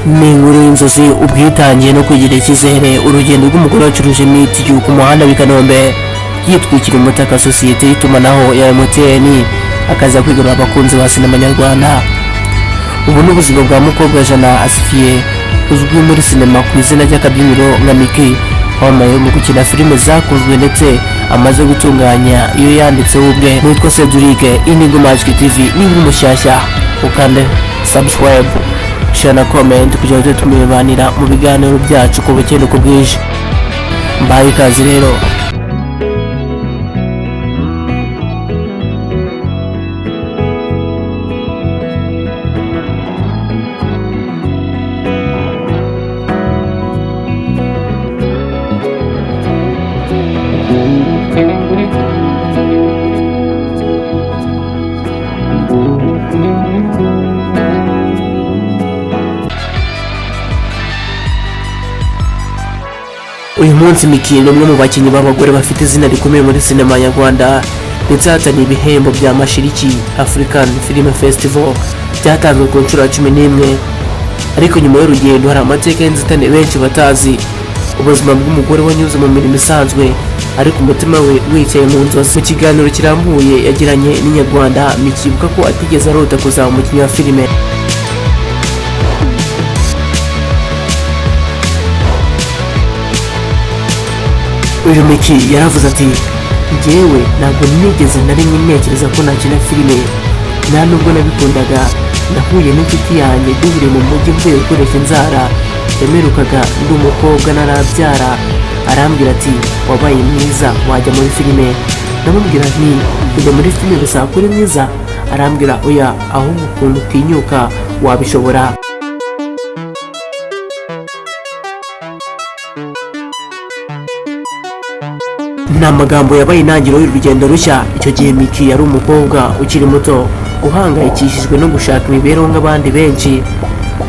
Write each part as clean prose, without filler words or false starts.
Ni inkuru y'inzozi, ubwitange no kwigirira icyizere. Urugendo rw'umugore wacuruje mitiyu ku muhanda w'i Kanombe yitwikira umutaka sosiyete y'itumanaho ya MTN, akaza kwigarura abakunzi ba sinema nyarwanda. Ubu ni ubuzima bwa Mukobwa Jana Asifiye, uzwi muri sinema ku izina ry'akabyiniro nka Micky, wamamaye mu gukina filime zakunzwe ndetse amaze gutunganya iyo yanditseho ubwe. Nitwa Cedric Inigo Magic TV. Niba uri mushyashya, ukande subscribe, share na comment kugira ngo tujye tumebanira mu biganiro byacu ku bukene uko bwije. Mbaye ikaze rero. Uyu munsi Micky ni umwe mu bakinnyi b'abagore bafite izina rikomeye muri sinema nyarwanda, ndetse ahataniye ibihembo bya Mashiriki African Film Festival byatanzwe ku nshuro ya 11. Ariko nyuma y'urugendo hari amateka y'inzitane benshi batazi, ubuzima bw'umugore wanyuze mu mirimo isanzwe ariko umutima we wicaye mu nzozi. Mu kiganiro kirambuye yagiranye n'Inyarwanda, Micky ibuka ko atigeze arota kuzaba umukinnyi wa filime. Uyu Micky yaravuze ati: "Njyewe ntabwo nigeze na rimwe ntekereza ko nakina filime, nta nubwo nabikundaga. Nahuye n'inshuti yanjye duhuriye mu mujyi mvuye gukoresha inzara, yamerukaga ndi umukobwa narabyara. Arambwira ati wabaye mwiza, wajya muri filime. Ndamubwira nti kujya muri filime bisaba kuba uri mwiza? Arambwira oya, ahubwo ukuntu utinyuka wabishobora." Ni amagambo yabaye intangiriro y'urugendo rushya. Icyo gihe Micky yari umukobwa ukiri muto uhangayikishijwe no gushaka imibereho nk'abandi benshi.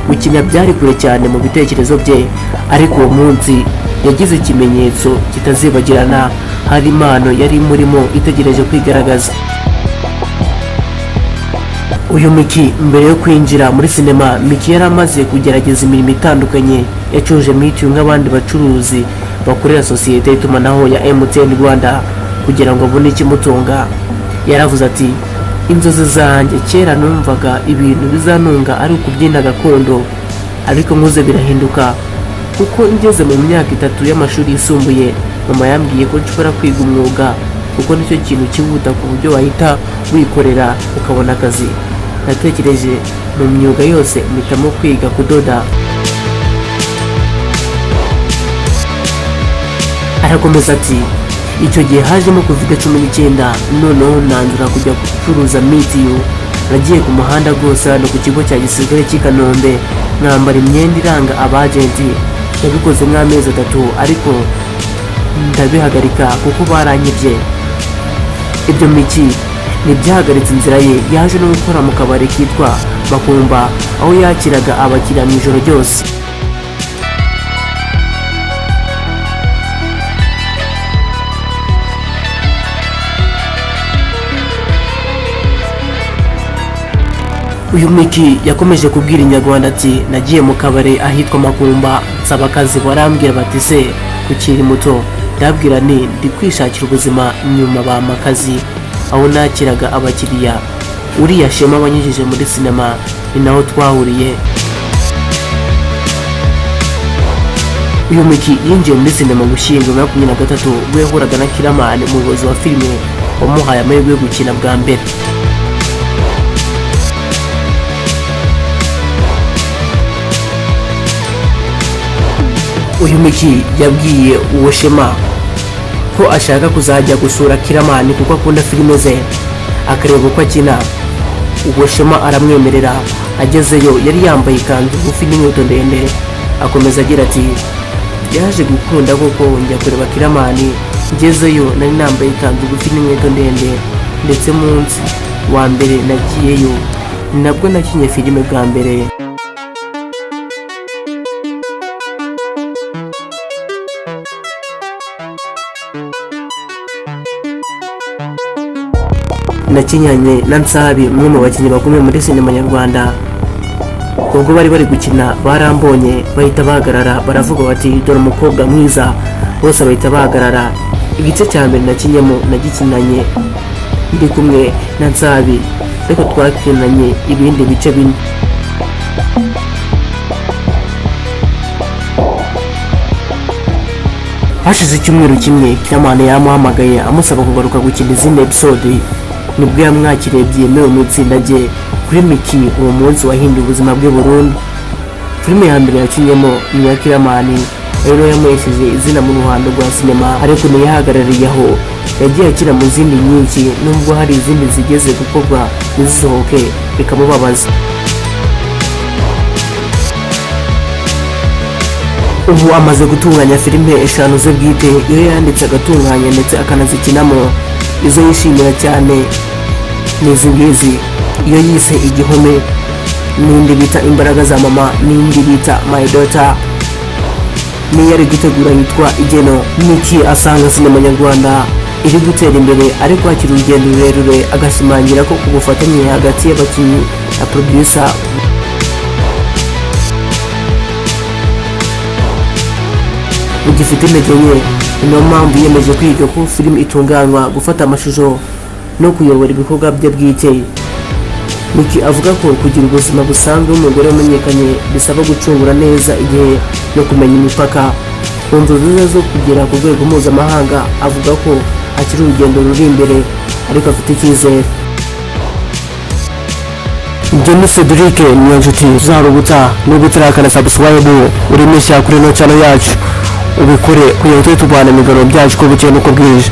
Gukina byari kure cyane mu bitekerezo bye, ariko uwo munsi yagize ikimenyetso kitazibagirana. Hari impano yari imurimo itegereje kwigaragaza. Uyu Micky, mbere yo kwinjira muri sinema, Micky yari amaze kugerageza imirimo itandukanye. Yacuruje mitiyu nk'abandi bacuruzi bakorera sosiyete y'itumanaho ya MTN Rwanda kugira ngo abone ikimutunga. Yaravuze ati: "Inzozi zanjye kera numvaga ibintu bizantunga ari ukubyina gakondo, ariko nkuze birahinduka, kuko ngeze mu myaka 3 y'amashuri yisumbuye mama yambwiye ko nshobora kwiga umwuga, kuko nicyo kintu cyihuta ku buryo wahita wikorera ukabona akazi. Natekereje mu myuga yose mpitamo kwiga kudoda." Arakomeza ati: "Icyo gihe hajemo Covid-19, noneho nanzura kujya gucuruza mitiyu. Nagiye ku muhanda rwose hano ku kigo cya gisirikare cy'i Kanombe, nkambara imyenda iranga abajenti. Nabikoze nk'amezi 3, ariko ndabihagarika kuko baranyibye." Ibyo Micky ntibyahagaritse inzira ye. Yaje no gukora mu kabari kitwa Makumba, aho yakiraga abakiriya mu ijoro ryose. Uyu Micky yakomeje kubwira Inyarwanda ati: "Nagiye mu kabari ahitwa Makumba nsaba akazi, barambwira bati se ukiri muto? Ndabwira nti ndi kwishakira ubuzima. Nyuma bampa akazi aho nakiraga abakiriya. Uriya Shema wanyujije muri sinema ni naho twahuriye." Uyu Micky yinjiye muri sinema mu Gushyingo 2023, ubwo yahuraga na Killaman, umuyobozi wa filime wamuhaye amahirwe yo gukina bwa mbere. Uyu Micky yabwiye uwo Shema ko ashaka kuzajya gusura Killaman kuko akunda filime ze, akareba uko akina. Uwo Shema aramwemerera. Agezeyo yari yambaye ikanzu ngufi n'inkweto ndende. Akomeza agira ati: "Yaje gukunda koko njya kureba Killaman. Ngezeyo nari nambaye ikanzu ngufi n'inkweto ndende, ndetse munsi wa mbere nagiyeyo ni nabwo nakinye filime bwa mbere." Nakinyanye na Nsabi, umwe mu bakinnyi bakomeye muri sinema nyarwanda. Ubwo bari bari gukina barambonye, bahita bahagarara, baravuga bati: "Dore umukobwa mwiza." Bose bahita bahagarara. Igice cya mbere nakinyemo nagikinanye ndi kumwe na Nsabi, ariko twakinanye ibindi bice bine. Hashize icyumweru kimwe, Killaman yamuhamagaye amusaba kugaruka gukina izindi episode. Nibwo yamwakiriye byemewe mu itsinda rye. Kuri Micky, uwo munsi wahinduye ubuzima bwe burundu. Filime ya mbere yakinnyemo ni iya Killaman, rero yamuhesheje izina mu ruhando rwa sinema, ariko ntiyahagarariye aho. Yagiye akina mu zindi nyinshi, nubwo hari izindi zigeze gukorwa ntizisohoke bikamubabaza. Ubu amaze gutunganya filime eshanu ze bwite, iyo yanditse, agatunganya ndetse akanazikinamo. Izo yishimira cyane ni izi ngizi: iyo yise Igihome, n'indi bita Imbaraga za Mama, n'indi bita My Daughter, n'iyo ari gutegura yitwa Igeno. Micky asanga sinema nyarwanda iri gutera imbere, ariko hakiri urugendo rurerure, agashimangira ko ku bufatanye hagati y'abakinnyi na producer bugifite intege nke. Ni nayo mpamvu yiyemeje kwiga ko filime itunganywa, gufata amashusho no kuyobora ibikorwa bye bwite. Micky avuga ko kugira ubuzima busanzwe w'umugore wamenyekanye bisaba gucungura neza igihe no kumenya imipaka. Ku nzozi ze zo kugera ku rwego mpuzamahanga, avuga ko hakiri urugendo ruri imbere, ariko afite icyizere. Njye ni Cedric Niyonshuti. Tuzahora niba utarakana subscribe, uri mushya kuri ino channel yacu, ubikore kugira ngo tujye tubana imigano byacu uko bukeye n'uko bwije.